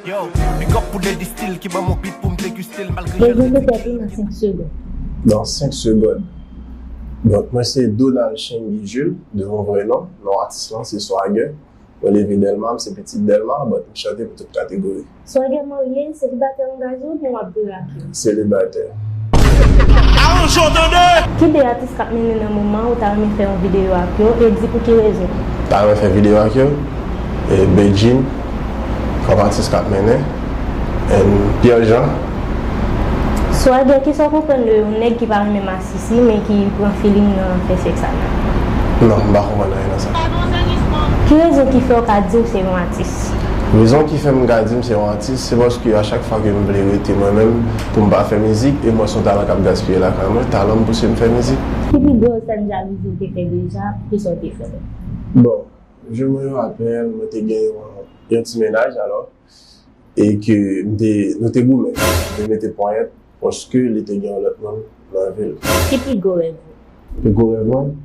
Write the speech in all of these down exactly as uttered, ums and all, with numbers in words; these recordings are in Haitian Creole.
Yo, big up pou Daddy Steel ki ban m yon beat pou m take you still malgre jan l ridikil. Prezante tèt ou nan senk segonn. Nan senk segonn. Donk, mwen se Donald Shengi Jules, de mon vrai nom. Non atis lan se Swagger. Mwen leve Dèlma, m se pitit Dèlma, but m chante pou tout kategori. Swagger marye, selibatè angaje oubyen w ap viv ak yo? Selibatè. Ki de atis k ap mennen nan moman ou ta renmen fè yon videyo ak yo e di pou ki rezon? Ta renmen fè videyo ak yo, e Bedjine, kòm atis k ap mennen, and Pierre Jean. Swagger, kisa w konprann de yon nèg ki pa renmen masisi, men ki pran feeling nan fè sèks anal? Non, m pa konprann anyen nan sa. Ki rezon ki fè w ka di w se yon atis? Rezon ki fè m ka di m se yon atis, se paske a chak fwa ke m vle rete mwen menm, pou m pa fè mizik, e m wè se yon talan k ap gaspiye lakay mwen, talan m pouse m fè mizik. Ki pi gwo sèn jalouzi w te fè deja? Kisa w te fè? Bon, je me rappelle, mwen te gen yon, yon ti mennaj, alò, e ke m te, nou te goumen, m te mete ponyèt, paske li te gen yon lòt moun nan vi l. Ki pi gwo rèv ou? Pi gwo rèv mwen?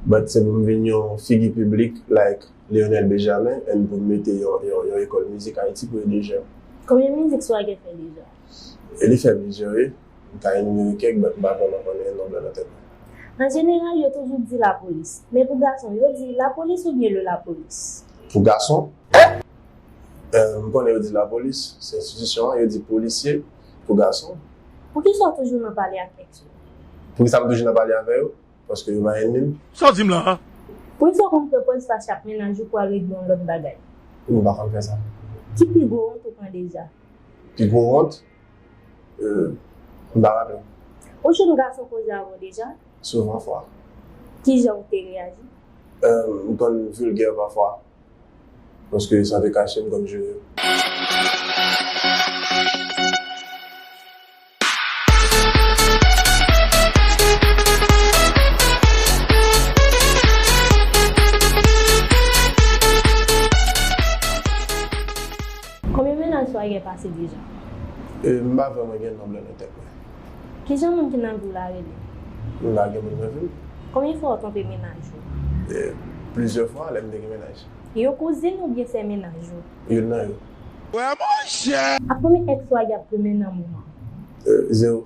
But se pou m vin yon figi piblik, like, Leonel Benjamin, and pou m mete yon, yon, yon ekòl mizik Ayiti pou ede jèn. Konbyen mizik Swagger fè deja? E li fè plizyè, wi. M ka enimere kèk, but m pa vrèman konnen nonb lan nan tèt mwen. An jeneral, yo toujou di lapolis. Men pou gason, yo di lapolis oubyen le lapolis? Pou gason, eh, m konnen yo di lapolis, se enstitisyon an, yo di polisye pou gason. Poukisa w toujou nan pale ak èks ou? Poukisa m toujou nan pale avè yo? Paske yo pa enmi m. Sa w di m la a? Poukisa w konn pran pòz fache ak mennaj ou pou al regle yon lòt bagay? M pa konn fè sa. Ki pi gwo wont ou pran deja? Pi gwo wont? Euh, m pa raple m. Ou jwenn gason koze avè w deja? Souvan fwa. Kijan w te reyaji? Euh, m konn vilgè pafwa. Paske sa te kache m kòm jeni. Konbyen mennaj Swagger pase deja? E, m pa vrèman gen nonb lan nan tèt mwen. Kijan moun ki nan vi w la rele? M pa gen moun nan vi m. Konbyen fwa w twonpe mennaj ou? E, plizyè fwa, lè m te gen mennaj. Yon kouzin oubyen sè mennaj ou? Youn nan yo. Wè monchè! Ak konbyen èks Swagger ap plumen nan moman? E, zewo.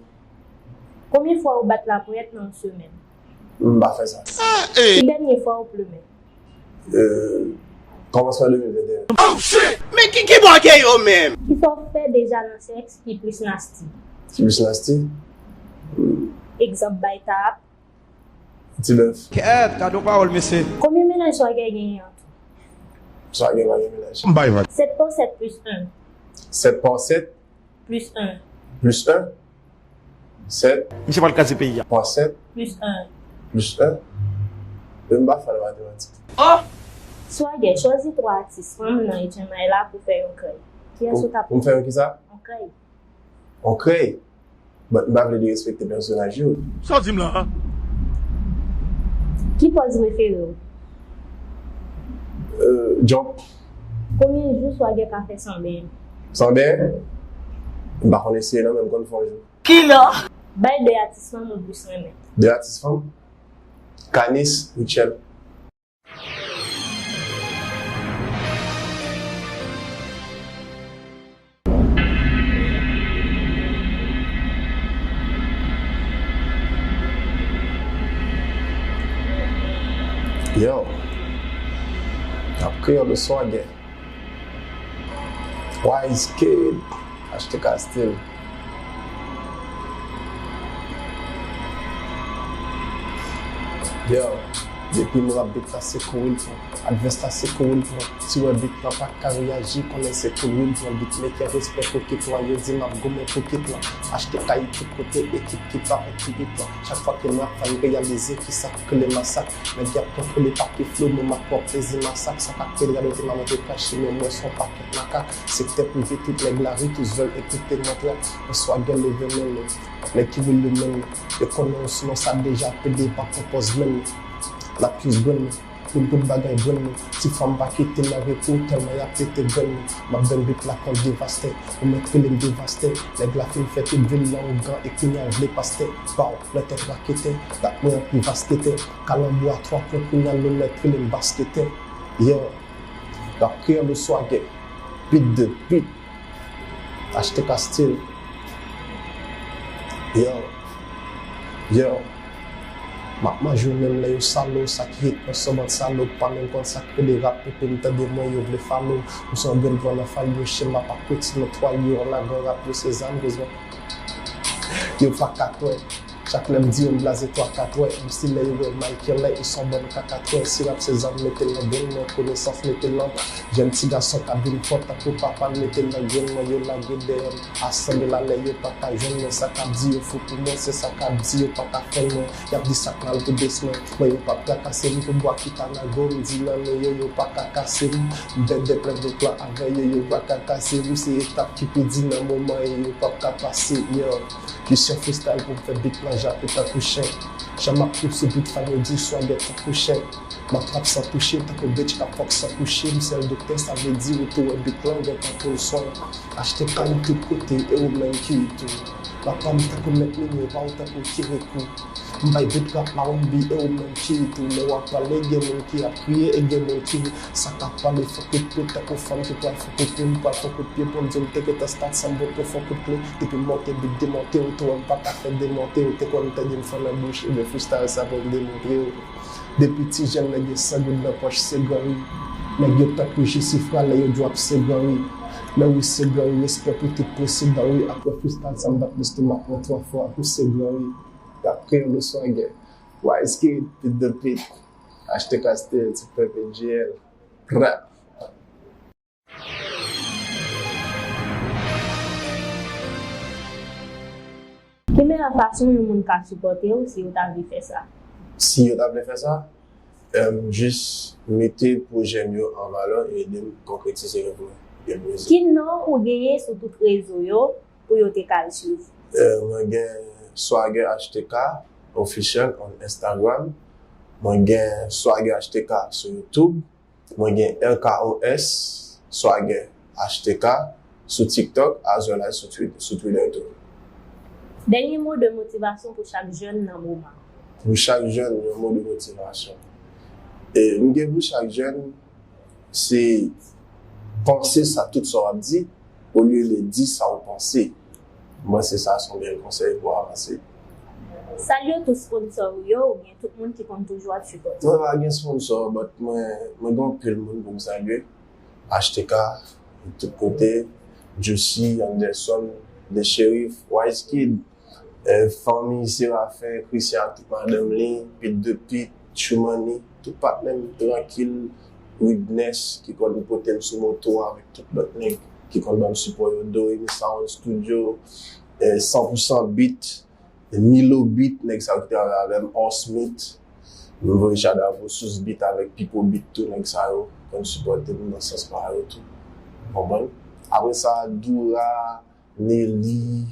Konbyen fwa ou bat laponyèt nan yon semèn? M pa fè sa. Ki dènye fwa ou plumen? E, kòmansman de mil venteyen. Oh shit! Men ki, ki bò ke yo menm? Kisa w fè deja nan sèks ki plis nasty? Ki plis nasty? Egzanp, bay tap. Ti bèf. Kèt, gade yon pawòl, mesye. Konbyen mennaj Swagger genyen an tou? Swagger pa gen mennaj. M bay vag. Sèt pa w sèt plis en. Sèt pa w sèt. Plis en. Plis en. Sèt. Misye pral kraze peyi a. Pa w sèt. Plis en. Plis en. Men m pa fò nan matematik. Oh! Swagger, chwazi twa atis fanm nan H M I la pou fè yon krèy. Kiyès ou t ap... Pou m fè yon kisa? Yon krèy. Yon krèy? But m pa vle derespekte pèsonaj yo. Sa w di m la a? Ki pòz prefere w? Euh, jump. Konbyen jou Swagger ka fè san benyen? San benyen? M pa konn eseye non, men m konn fè yon jou. Kilè? Bay de atis fanm ou plis renmen. De atis fanm? Kanis, Rutshelle. Yo, n ap kreyòl oswa gè. Wise Kid, H T K Style. Yo, depi m rap beat la se kouri l pran. Advès la se kouri l pran. Si w wè beat lan pa ka reyaji, konnen se kouri l pran. Beatmaker respè pou kit lan, yo di m ap goumen pou kit lan. H T K ekip kote ekip ki pa fè ti beat lan. Chak fwa ke m rap, fò n reyalize kisa k rele masak. Nèg y ap kontwole pa ki flow, men m ap pran plezi masak. Sa k ap rele radote m a monte krache, men mwen se yon pakèt makak. Sektè prive, tout nèg lari, tout zèl, ekoute mwen trap. Yon swagè leve men nou. Nèg ki vle li menm, yo konnen yon sinon sa deja pede pa pran pòz menm. L ap jis grenn nou. Tout bout bagay grenn nou. Ti fanm pa kite nan repo, tèlman y ap pete grenn nou. M ap vann beat la kon devastè. Ou mèt rele m devastè. Nèg la fin fè tout vil lan ougan e kounye a l vle pastè. Baw, nan tèt raketè, dat mwen an pi vasketè. Kalanbou a twa pwen kounye a l mèt rele m basketè. Yo, rap kreyòl oswa gè. Beat de beat. H T K Style. Yo. Yo. M ap manje w menm lè yo sale w, sa ki hit nan sòbant sale w, pa menm konn sa k rele rap, epi m tande mwen yo vle follow. M se yon grenn pran nan fal yo, chen m ap akweti nan twal yo, an agan rap yo se zam, bezwen. Yo pa ka kwè. Chak lè m di yo m blaze twa kat wè, m si lè yo wè Michael lè yo se yon bann kakatwè. Si rap se zam, mete l nan grenn mwen, konesans mete l nan jèn ti gason k ap vin fò tankou papa l, mete l nan grenn mwen, yo lage dèyè m. Asanble la lè yo pa ka jwenn mwen, sa k ap di yo fou pou mwen, se sa k ap di yo pa ka fè mwen. Y ap di sa k mal pou dos mwen, mwen yo p ap trakase m pou bwa ki pa nan go, m di nan men yo, yo pa ka kase m. M pèdè plèn de plan avè yo, yo pa ka kase m, se etap ki pi di nan moman e yo p ap ka pase, yo. Jis yon freestyle pou m fè beat lan jape tankou chen. Jan m ap trip sou beat fan yo di swagè tankou chen. M ap rap san touche tankou bitch k ap fòk san kouche. M sèl doktè, sa vle di ou tou wè beat lan gen tan pou l swen. H T K nan tout kote, e ou menm ki tou. Papa m tankou mèt minye, pa ou tankou Kirikou. M bay bout rap la, ou bi e ou menm ki tou. Lè w ap pale, gen moun ki ap kriye e gen moun ki ri. Sa k ap pale fò kout pye tankou fanm ki pral fò kout pye. M pral fò kout pye pou m di m te gentan start san m potko fò kout kle. Depi m monte bit demonte, ou tou wè m pa ka fè demonte. Ou te konn tande m fè nan bouch, ebyen freestyle sa pou m demontre w. Depi ti jèn nèg yo san goud nan pòch se gran wi. Nèg yo tankou Jesifra lè yo drop se gran wi. Men wi se gran wi, respè pou tout prezidan wi. Apre freestyle sa m bat lestomak mwen twa fwa pou se gran wi. Y ap kreye le swagè. Wise Kid, Pit de Pit, H T K Style, Ti Pèp, J L. Rap. Ki meyè fason yon moun ka sipòte w si yo ta vle fè sa? Si yo ta vle fè sa, em, jis mete pwojè m yo an valè e ede m konkretize rèv mwen. Gen plezi. Ki non ou genyen sou tout rezo yo pou yo te ka al swiv? Eh, mwen gen Swagger H T K Official on Instagram. Mwen gen Swagger H T K sou YouTube. Mwen gen L K O S, Swagger H T K, sou TikTok, as well as sou Twi-, sou Twitter tou. Dènye mo de motivasyon pou chak jèn nan moman. Pou chak jèn, yon mo de motivasyon. E m gen pou chak jèn, se panse sa tout sa w ap di, olye de di sa w panse. M panse sa se yon bèl konsèy pou avanse. Salye tout sponsò ou yo oubyen tout moun ki konn toujou ap sipòte w. Mwen pa gen sponsò, but mwen, mwen gen anpil moun pou m salye. H T K, tout kote, Juicy, Anderson, The Sheriff, Wise Kid, eh, fanmi Serafen, Christian ak tout madanm li, Pit de Pit, Chumani, tout patnè m, Trankil, Witness, ki konn pote m sou moto avèk tout lòt nèg ki konn ban m sipò yo, Doremi Sound Studio, eh, San pou san Beat, Milo Beat, nèg sa yo ki travay avè m, Osmith, m voye chadavo, Sous Beat avèk Pipo Beat tou, nèg sa yo konn sipòte m nan sans pa yo tou. Konprann? Apre sa, Doura, Nelly,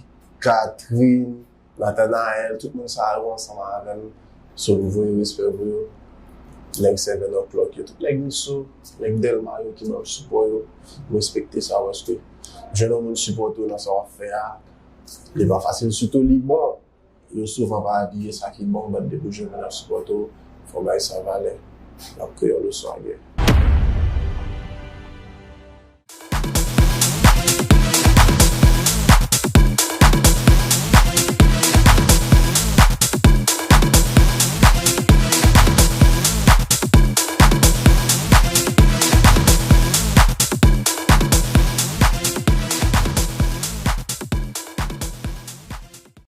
Catherine, Nathanael, tout moun sa yo ansanm avè m. So, m voye respè pou yo. Nèg Seven O'Clock yo, tout nèg Miso, nèg Dèlma yo ki ban m sipò yo. M respekte sa paske jwenn yon moun sipòte w nan sa w ap fè a, li pa fasil. Sitou li bon, yo souvan pa apiye sa ki bon, but depi w jwenn moun ap sipòte w, fò w bay sa valè. N ap kreye yon leson a gen.